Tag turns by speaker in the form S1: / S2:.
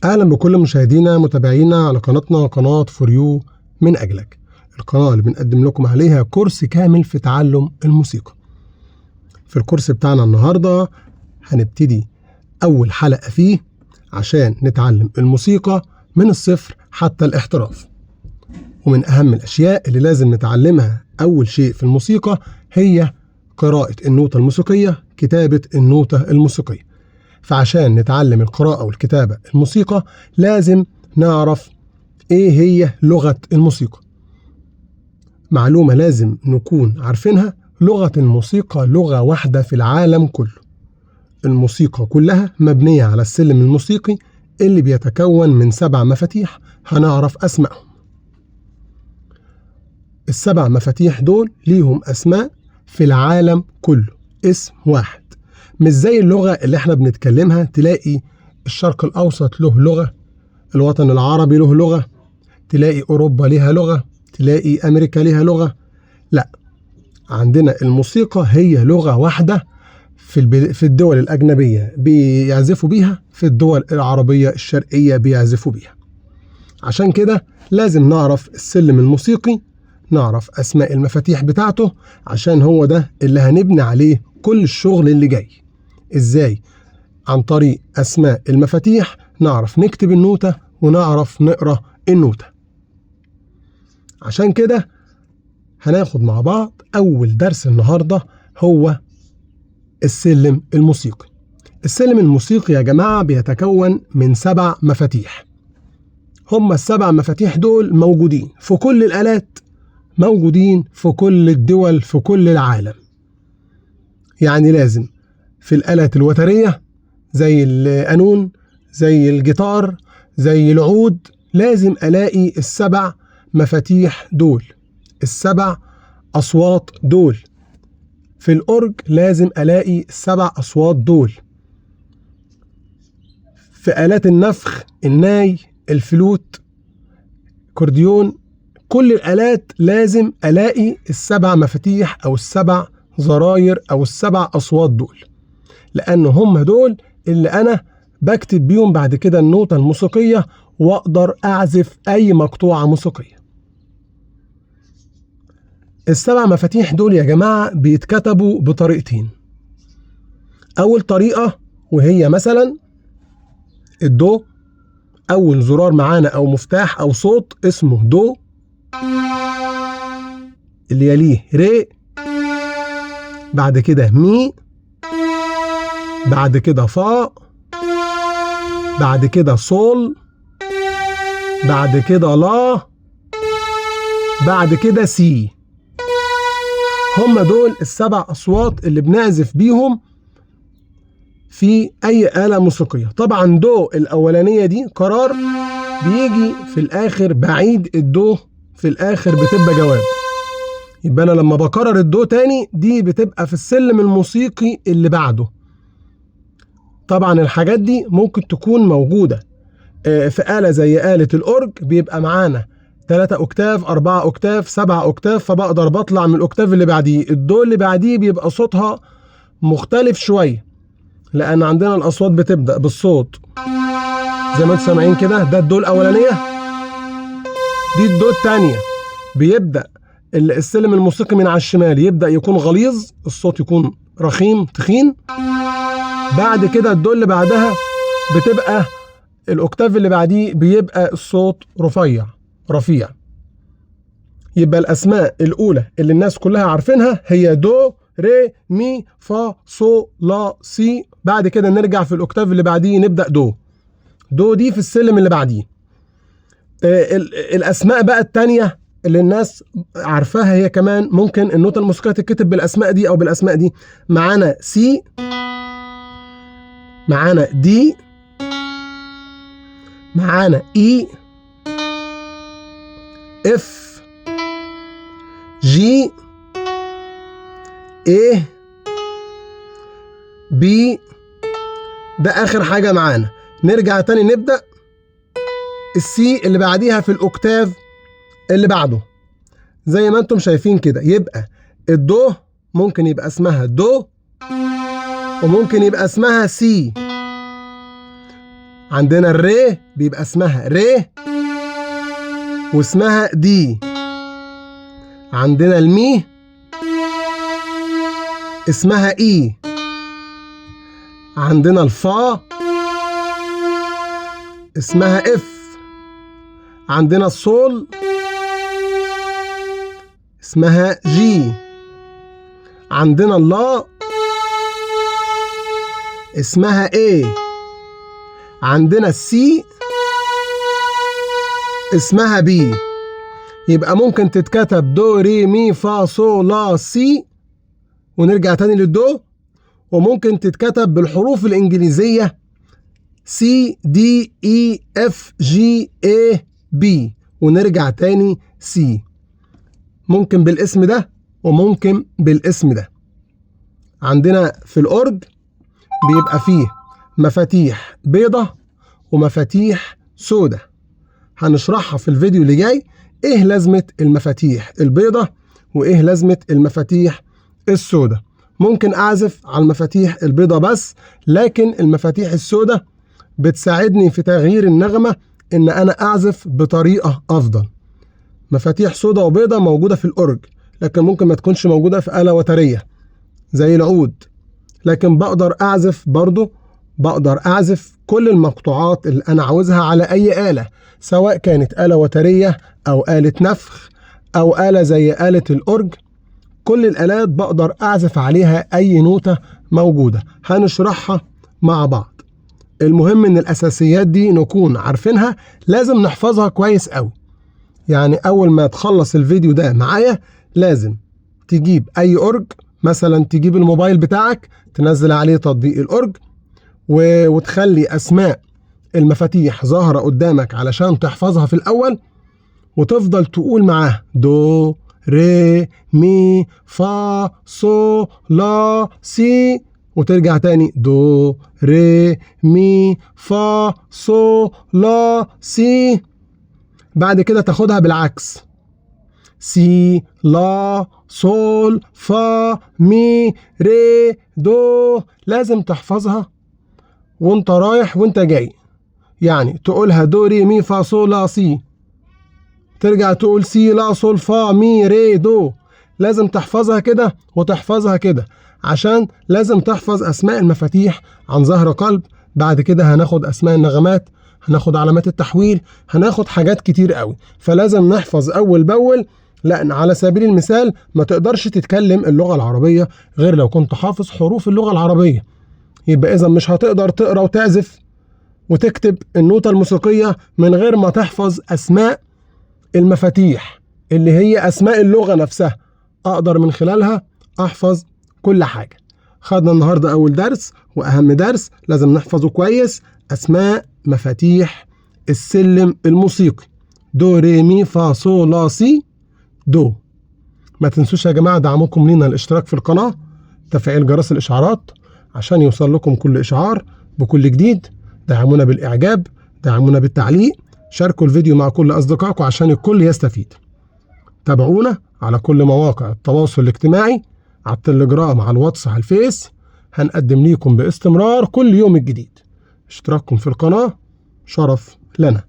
S1: اهلا بكل مشاهدينا متابعينا على قناتنا، قناة For You من اجلك، القناة اللي بنقدم لكم عليها كورس كامل في تعلم الموسيقى. في الكورس بتاعنا النهارده هنبتدي اول حلقة فيه عشان نتعلم الموسيقى من الصفر حتى الاحتراف. ومن اهم الاشياء اللي لازم نتعلمها اول شيء في الموسيقى هي قراءة النوتة الموسيقية، كتابة النوتة الموسيقية. فعشان نتعلم القراءة والكتابة الموسيقى لازم نعرف ايه هي لغة الموسيقى. معلومة لازم نكون عارفينها، لغة الموسيقى لغة واحدة في العالم كله. الموسيقى كلها مبنية على السلم الموسيقي اللي بيتكون من 7 مفاتيح هنعرف أسمائهم. ال7 مفاتيح دول ليهم أسماء في العالم كله، اسم واحد. مش زي اللغة اللي احنا بنتكلمها، تلاقي الشرق الأوسط له لغة، الوطن العربي له لغة، تلاقي أوروبا ليها لغة، تلاقي أمريكا ليها لغة. لا، عندنا الموسيقى هي لغة واحدة في الدول الأجنبية بيعزفوا بيها، في الدول العربية الشرقية بيعزفوا بيها. عشان كده لازم نعرف السلم الموسيقي، نعرف أسماء المفاتيح بتاعته، عشان هو ده اللي هنبني عليه كل الشغل اللي جاي. إزاي؟ عن طريق أسماء المفاتيح نعرف نكتب النوتة ونعرف نقرأ النوتة. عشان كده هناخد مع بعض أول درس النهاردة هو السلم الموسيقي. السلم الموسيقي يا جماعة بيتكون من 7 مفاتيح. هما ال7 مفاتيح دول موجودين في كل الآلات، موجودين في كل الدول، في كل العالم. يعني لازم في الآلات الوترية زي القانون، زي الجيتار، زي العود، لازم ألاقي ال7 مفاتيح دول، ال7 أصوات دول. في الأورج لازم ألاقي ال7 أصوات دول. في آلات النفخ، الناي، الفلوت، كورديون، كل الآلات لازم ألاقي ال7 مفاتيح أو ال7 زراير أو ال7 أصوات دول، لأن هم دول اللي أنا بكتب بيهم بعد كده النوتة الموسيقية وأقدر أعزف أي مقطوعة موسيقية. ال7 مفاتيح دول يا جماعة بيتكتبوا بطريقتين. أول طريقة وهي مثلا الدو، أول زرار معانا أو مفتاح أو صوت اسمه دو، اللي يليه ري، بعد كده مي، بعد كده فا، بعد كده سول، بعد كده لا، بعد كده سي. هم دول ال7 أصوات اللي بنعزف بيهم في أي آلة موسيقية. طبعا دو الأولانية دي قرار بيجي في الآخر، بعيد الدو في الآخر بتبقى جواب. يبقى أنا لما بكرر الدو تاني دي بتبقى في السلم الموسيقي اللي بعده. طبعا الحاجات دي ممكن تكون موجودة في آلة زي آلة الأورج، بيبقى معانا 3 octave، 4 octave، 7 octave، فبقدر بطلع من ال octave اللي بعديه. الدو اللي بعديه بيبقى صوتها مختلف شوية، لأن عندنا الأصوات بتبدأ بالصوت زي ما انتم سامعين كده، ده الدو الأولانية، دي الدو التانية. بيبدأ السلم الموسيقي من على الشمال يبدأ يكون غليظ، الصوت يكون رخيم تخين. بعد كده الدو اللي بعدها بتبقى ال octave اللي بعديه بيبقى الصوت رفيع رفيع. يبقى الأسماء الأولى اللي الناس كلها عارفينها هي دو، ري، مي، فا، صو، لا، سي. بعد كده نرجع في ال octave اللي بعديه نبدأ دو. دو دي في السلم اللي بعديه. الأسماء بقى التانية اللي الناس عارفاها هي كمان ممكن النوتة الموسيقية تتكتب بالأسماء دي أو بالأسماء دي. معانا سي، معانا D، معانا E، F، G، A، B. ده آخر حاجة معانا. نرجع تاني نبدأ ال C اللي بعديها في ال octave اللي بعده زي ما انتم شايفين كده. يبقى الدو ممكن يبقى اسمها دو، وممكن يبقى اسمها سي. عندنا الري بيبقى اسمها ري واسمها دي. عندنا المي اسمها اي. عندنا الفا اسمها F. عندنا الصول اسمها G. عندنا اللا اسمها A. عندنا السي اسمها B. يبقى ممكن تتكتب دو ري مي فا صو لا سي، ونرجع تاني للدو. وممكن تتكتب بالحروف الإنجليزية C D E F G A B، ونرجع تاني C. ممكن بالاسم ده وممكن بالاسم ده. عندنا في الأورج بيبقى فيه مفاتيح بيضة ومفاتيح سودة، هنشرحها في الفيديو اللي جاي ايه لازمة المفاتيح البيضة وايه لازمة المفاتيح السودة. ممكن اعزف على المفاتيح البيضة بس، لكن المفاتيح السودة بتساعدني في تغيير النغمة ان انا اعزف بطريقة افضل. مفاتيح سودة وبيضة موجودة في الأورج، لكن ممكن ما تكونش موجودة في آلة وترية زي العود، لكن بقدر اعزف برضو، بقدر اعزف كل المقطوعات اللي انا عاوزها على اي آلة، سواء كانت آلة وترية او آلة نفخ او آلة زي آلة الأورج. كل الآلات بقدر اعزف عليها اي نوتة موجودة، هنشرحها مع بعض. المهم ان الاساسيات دي نكون عارفينها، لازم نحفظها كويس قوي. يعني اول ما تخلص الفيديو ده معايا لازم تجيب اي اورج، مثلا تجيب الموبايل بتاعك تنزل عليه تطبيق الاورج وتخلي اسماء المفاتيح ظاهرة قدامك علشان تحفظها في الاول، وتفضل تقول معاها دو ري مي فا صو لا سي، وترجع تاني دو ري مي فا صو لا سي. بعد كده تاخدها بالعكس، سي لا صول فا مي ري دو. لازم تحفظها وانت رايح وانت جاي، يعني تقولها دو ري مي فا صول لا سي، ترجع تقول سي لا صول فا مي ري دو. لازم تحفظها كده وتحفظها كده، عشان لازم تحفظ أسماء المفاتيح عن ظهر قلب. بعد كده هناخد أسماء النغمات، هناخد علامات التحويل، هناخد حاجات كتير قوي، فلازم نحفظ أول بأول. لأن على سبيل المثال ما تقدرش تتكلم اللغة العربية غير لو كنت حافظ حروف اللغة العربية، يبقى إذا مش هتقدر تقرأ وتعزف وتكتب النوتة الموسيقية من غير ما تحفظ أسماء المفاتيح اللي هي أسماء اللغة نفسها، أقدر من خلالها أحفظ كل حاجة. خدنا النهاردة أول درس وأهم درس لازم نحفظه كويس، أسماء مفاتيح السلم الموسيقي، دو ري مي فا صو لا سي دو. ما تنسوش يا جماعة دعمكم لينا الاشتراك في القناة، تفعيل جرس الإشعارات عشان يوصل لكم كل إشعار بكل جديد. دعمونا بالإعجاب، دعمونا بالتعليق، شاركوا الفيديو مع كل أصدقائكم عشان الكل يستفيد. تابعونا على كل مواقع التواصل الاجتماعي، على التليجرام، على الواتس، على الفيس. هنقدم ليكم باستمرار كل يوم الجديد. اشتراككم في القناة شرف لنا.